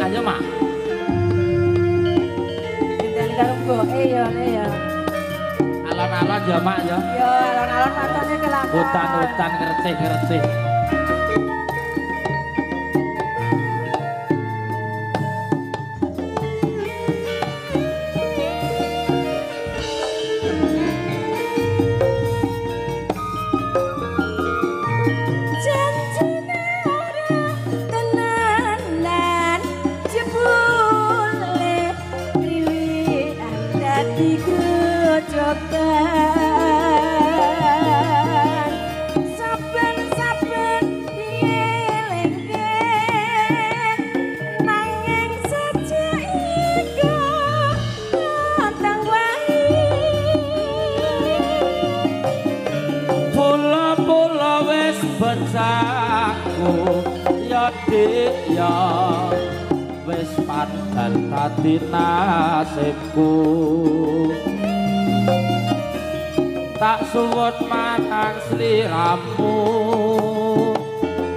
Ayo Mak. Ngenteni karo mboke ya le ya. Alon-alon ya Mak ya. Ya alon-alon matane kelakon. Hutan-hutan ngercih-ngercih. Saben-saben dielingke nanging sajak iku tentang wae. Pula-pula wis becaku ya Dik ya, wis padan dadi nasibku. Tak suwun marang sliramu,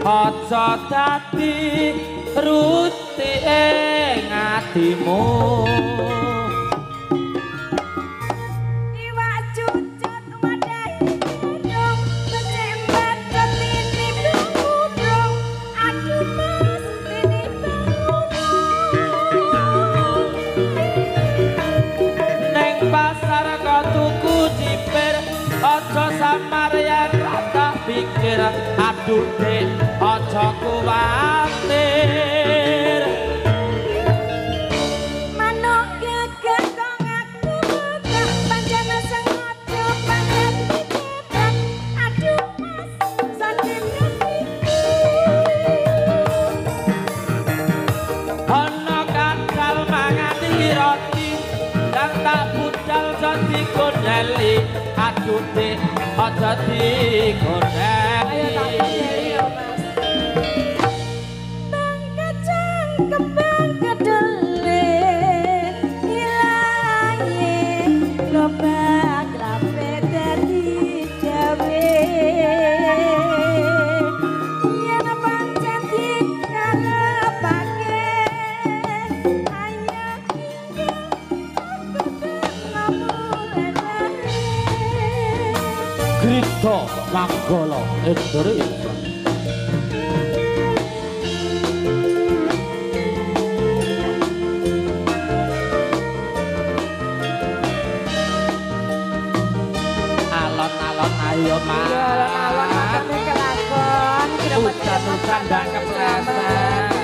aja dadi ruti ing atimu. Iwak cucut wadahi gedung, becik mbadut tinimbang kudung. Aduh Mas tinimbang kudung. Neng pasar kok tuku cipir, aja samar yen rata pikir. Aduh Dik aja kuwatir. Manuk gagah kok ngaku betah, pancen sengaja pancen dicetak. Aduh Mas sakit hatiku. Ana kadal mangani roti, dan tak budal aja digondeli. Aduh Dik aja digondeli. Ayo tak gondeli ya Mas. Bang kacang kembang kedele ilange lobak lape dadi gawe. Yen pancen dikarepake ayo ingkang aku mulane. Grito Manggala Indonesia. Alon-alon ayo Mak. Iya alon-alon matane kelakon. Udan-udan ndak kepleset.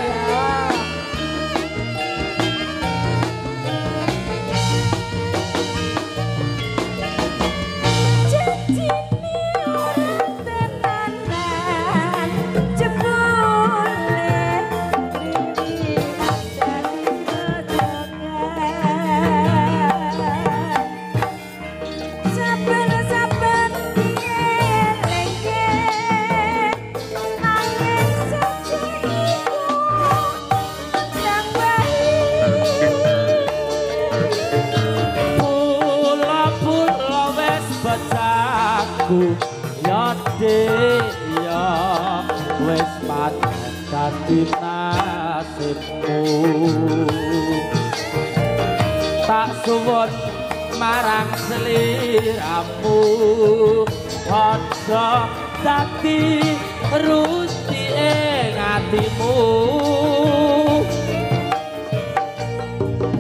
Janjine ora tenanan, jebule triwilan dadi grojogan. Saben-saben dielingke nanging sajak iku tentang wae. Pula-pula wis becaku ya Dik ya, wis pancen dadi nasibmu. Tak suwun marang sliramu, aja dadi ruti ing atimu.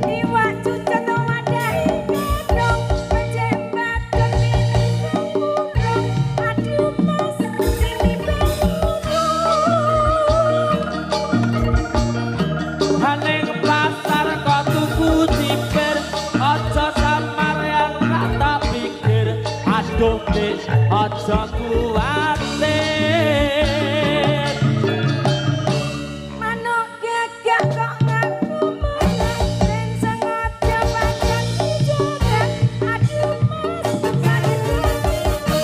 Iwak cucut wadahi gedung, becik mbadut tinimbang kudung. Aduh Mas tinimbang kudung. Ning pasar kok tuku cipir, aja samar yen rata pikir. Aduh Dik aja kuwatir. Manuk gagah kok ngaku menang, yen sengaja pancen dijagat. Aduh Mas sakit hatiku.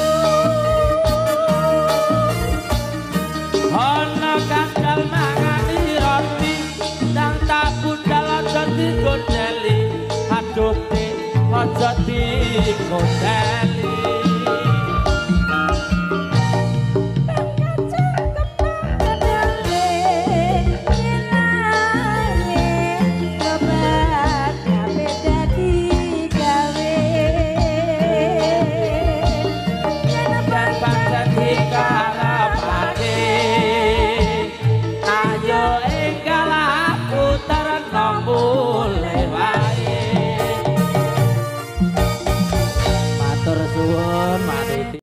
Ana kadal mangani roti, ndang tak budal aja digondeli. Aduh Dik aja digondeli.